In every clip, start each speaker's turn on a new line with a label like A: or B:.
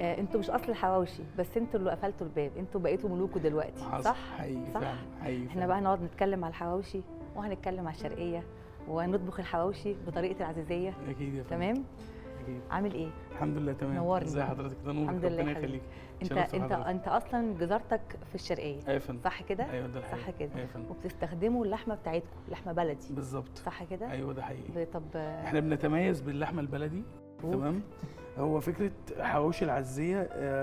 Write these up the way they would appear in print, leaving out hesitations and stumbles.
A: انتوا مش اصل الحواوشي، بس انتوا اللي قفلتوا الباب، انتوا بقيتوا ملوكه دلوقتي. صح؟
B: حقيقي.
A: صح؟
B: فعلا حقيقي.
A: احنا بقى هنقعد نتكلم على الحواوشي وهنتكلم على الشرقية وهنطبخ الحواوشي بطريقة العزيزيه.
B: اكيد يا فندم.
A: تمام؟
B: اكيد.
A: عامل ايه؟
B: الحمد لله تمام.
A: نورني.
B: ازي حضرتك؟ ده نورك،
A: الحمد لله
B: ربنا
A: حبيبي.
B: يخليك.
A: انت
B: شرفت
A: انت
B: بحضرتك.
A: انت اصلا جزارتك في الشرقية.
B: ايوه يا فندم.
A: صح كده؟
B: ايوه ده الحقيقي.
A: صح كده.
B: ايوه يا فندم.
A: وبتستخدموا اللحمة بتاعتكم، لحمه بلدي.
B: بالظبط.
A: صح كده؟
B: ايوه ده حقيقي.
A: طب
B: احنا بنتميز باللحمه البلدي.
A: مظبوط.
B: تمام. هو فكرة حواوشي العزيه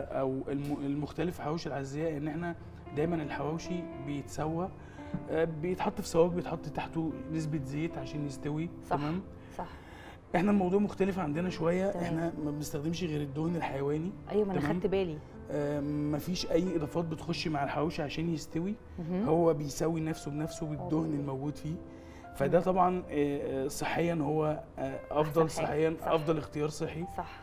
B: او المختلف في حواوشي العزيه ان احنا دايما الحواوشي بيتسوى، بيتحط في صاج، بيتحط تحته نسبه زيت عشان يستوي.
A: صح.
B: تمام.
A: صح.
B: احنا الموضوع مختلف عندنا شوية.
A: تمام.
B: احنا ما بنستخدمش غير الدهن الحيواني.
A: ايوه ما انا
B: تمام.
A: خدت بالي.
B: مفيش اي اضافات بتخش مع الحواوشي عشان يستوي.
A: مهم.
B: هو بيسوي نفسه بنفسه بالدهن الموجود فيه، فده طبعا صحيا هو افضل.
A: أحسن حاجة.
B: صحيا
A: صح.
B: افضل اختيار صحي.
A: صح.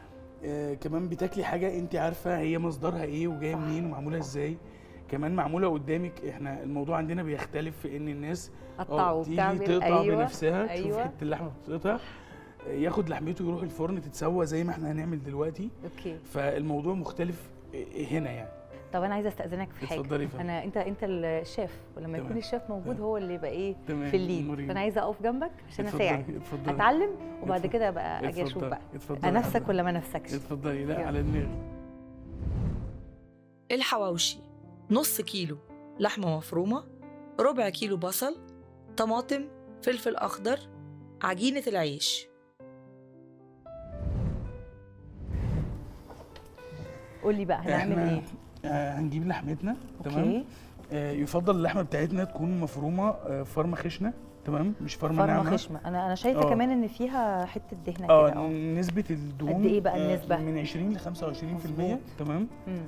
B: كمان بتاكلي حاجة انت عارفه هي مصدرها ايه وجاية
A: صح.
B: منين ومعموله
A: صح.
B: ازاي، كمان معمولة قدامك. احنا الموضوع عندنا بيختلف في ان الناس
A: قطع
B: تيجي
A: وبتعمل.
B: تقطع
A: أيوة.
B: بنفسها، تشوف
A: أيوة.
B: حتة اللحمة بتتقطع، ياخد لحمته يروح الفرن تتسوى زي ما احنا هنعمل دلوقتي.
A: okay.
B: فالموضوع مختلف هنا يعني.
A: طب انا عايزه استاذنك في حاجة.
B: اتفضلي يا فندم.
A: انا انت الشيف، ولما يكون
B: تمام.
A: الشيف موجود
B: تمام.
A: هو اللي يبقى ايه
B: تمام.
A: في ال lead.
B: مريم.
A: فانا عايزه اقف جنبك عشان
B: اتفضلي،
A: اساعد.
B: اتفضلي.
A: اتعلم وبعد
B: اتفضلي.
A: كده ابقى اجي اشوف
B: اتفضلي.
A: بقى
B: اتفضلي
A: انافسك
B: حضرتك.
A: ولا ما انافسكش.
B: اتفضلي. لا
A: يلا.
B: على دماغي.
C: الحواوشي: نص كيلو لحمة مفرومة، ربع كيلو بصل، طماطم، فلفل أخضر، عجينة العيش.
A: قول لي بقى هنعمل
B: احنا
A: ايه؟
B: هنجيب لحمتنا. تمام.
A: okay.
B: يفضل اللحمة بتاعتنا تكون مفرومه، فرمه خشنه. تمام، مش فرمه
A: فرمه
B: ناعمة.
A: خشمه. انا شايفه كمان ان فيها حتة دهنه كده.
B: نسبه الدهون
A: قد ايه بقى النسبة؟
B: من 20 ل 25%.
A: مظبوط.
B: تمام.
A: مم.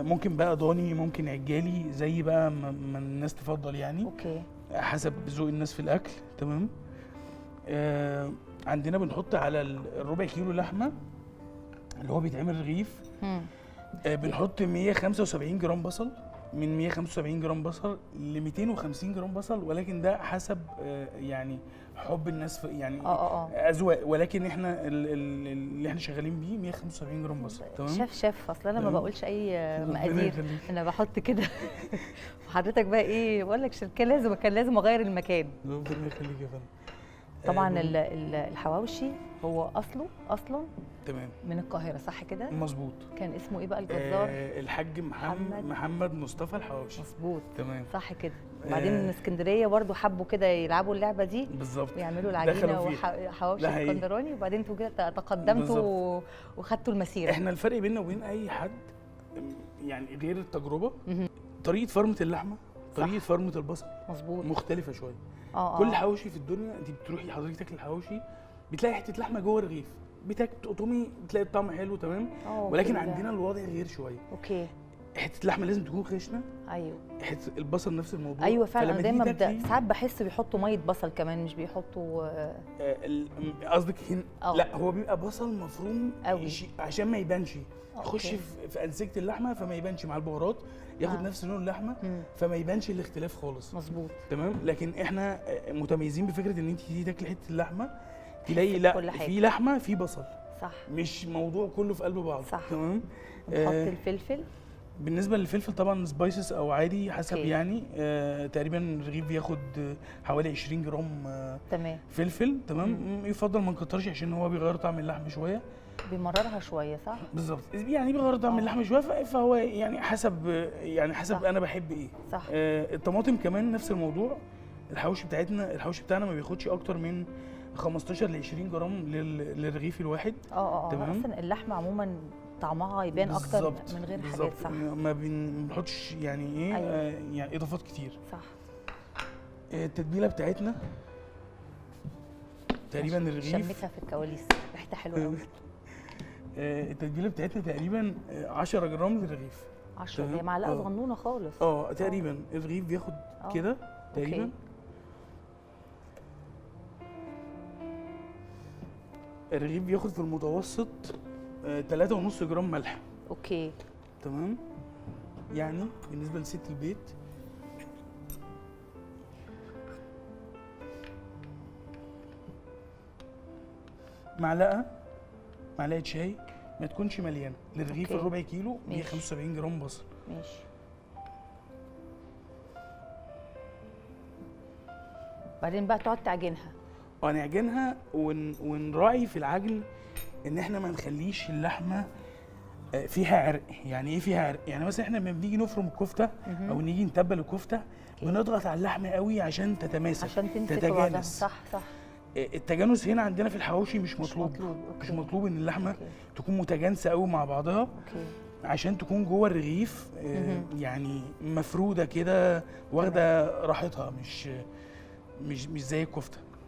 B: ممكن بقى ضاني، ممكن عجالي، زي بقى ما الناس تفضل يعني.
A: okay.
B: حسب ذوق الناس في الاكل. تمام. عندنا بنحط على الربع كيلو لحمه اللي هو بيتعمل رغيف، بنحط 175 جرام بصل، من 175 جرام بصل ل 250 جرام بصل، ولكن ده حسب يعني حب الناس في يعني اذواق، ولكن احنا اللي احنا شغالين بيه 175 جرام بصل. تمام.
A: شيف اصل انا ما
B: تمام.
A: بقولش اي
B: ربنا
A: مقادير،
B: يخليك.
A: انا بحط كده. وحضرتك بقى ايه بقول لك، كان لازم اغير المكان.
B: ربنا يخليك يا فندم.
A: طبعا الحواوشي هو اصله اصلا
B: تمام
A: من القاهرة، صح كده؟
B: مظبوط.
A: كان اسمه ايه بقى الجزار؟
B: الحاج محمد مصطفى الحواوشي.
A: مظبوط.
B: تمام
A: صح كده. وبعدين من اسكندرية برضو حبوا كده يلعبوا اللعبة دي
B: بالظبط،
A: ويعملوا العجينة وحواوشي
B: ده حقيقي.
A: اسكندراني، وبعدين انتوا كده تقدمتوا وخدتوا المسيرة.
B: احنا الفرق بيننا وبين اي حد يعني غير التجربة، طريقه فرمه اللحمة، طريقه فرمه البصل.
A: مظبوط.
B: مختلفة شوية. كل حواوشي في الدنيا انت بتروحي حضرتك تاكلي الحواوشي بتلاقي حتة لحمه جوه الرغيف، بتقطمي بتلاقي الطعم حلو. تمام. ولكن عندنا الوضع غير شوية.
A: okay.
B: حتة اللحمة لازم تكون خشنه.
A: ايوه.
B: حتة البصل نفس الموضوع.
A: ايوه فعلا.
B: فلما
A: دايما
B: تيجي تاكلي
A: ساعات بحس بيحطوا مية بصل كمان، مش بيحطوا
B: قصدك هنا؟ لا هو بيبقى بصل مفروم
A: قوي
B: عشان ما يبانش، يخش في انسجة اللحمة فما يبانش مع البهارات، ياخد نفس لون اللحمة فما يبانش الاختلاف خالص.
A: مظبوط.
B: تمام. لكن احنا متميزين بفكره ان انت تيجي تاكلي حتة اللحمة تلاقي لا في لحمه في بصل.
A: صح.
B: مش موضوع كله في قلب بعض.
A: صح.
B: تمام.
A: نحط الفلفل.
B: بالنسبة للفلفل طبعا spices او عادي حسب. يعني تقريبا الرغيف بياخد حوالي 20 جرام
A: تمام
B: فلفل. تمام. يفضل ما نكترش عشان هو بيغير طعم اللحم شوية،
A: بيمررها شوية. صح
B: بالظبط، يعني بيغير طعم اللحم شوية، فهو يعني حسب، يعني حسب.
A: صح.
B: انا بحب ايه.
A: صح.
B: الطماطم كمان نفس الموضوع. الحواوشي بتاعتنا، الحواوشي بتاعنا ما بياخدش اكتر من 15 ل 20 جرام للرغيف الواحد.
A: تمام. اصلا اللحمة عموما طعمها يبان اكتر من غير حاجات. صح.
B: ما بنحطش يعني ايه.
A: أيوة.
B: يعني اضافات كتير.
A: صح.
B: التتبيله بتاعتنا تقريبا الرغيف
A: شمتها في الكواليس، ريحتها حلوة قوي.
B: التتبيله بتاعتنا تقريبا 10 جرام للرغيف.
A: 10 دي معلقه صغنونه خالص.
B: تقريبا الرغيف بياخد كده تقريبا. الرغيف بياخد في المتوسط 3.5 جرام ملح.
A: okay.
B: تمام. يعني بالنسبة لست البيت معلقه شاي ما تكونش مليانة. للرغيف الربع كيلو 175 جرام بصل.
A: ماشي. بعدين بقى تقعد تعجنها.
B: نعجنها ونراعي في العجن ان احنا ما نخليش اللحمة فيها عرق. يعني ايه فيها عرق؟ يعني مثلا احنا لما بنيجي نفرم الكفتة او نيجي نتبل الكفتة بنضغط على اللحمة قوي عشان تتماسك،
A: عشان تمسك
B: تتجانس.
A: صح صح.
B: التجانس هنا عندنا في الحواوشي مش مطلوب. مش مطلوب ان اللحمة تكون متجانسة قوي مع بعضها. عشان تكون جوه الرغيف يعني مفروده كده واخده راحتها، مش زي الكفتة.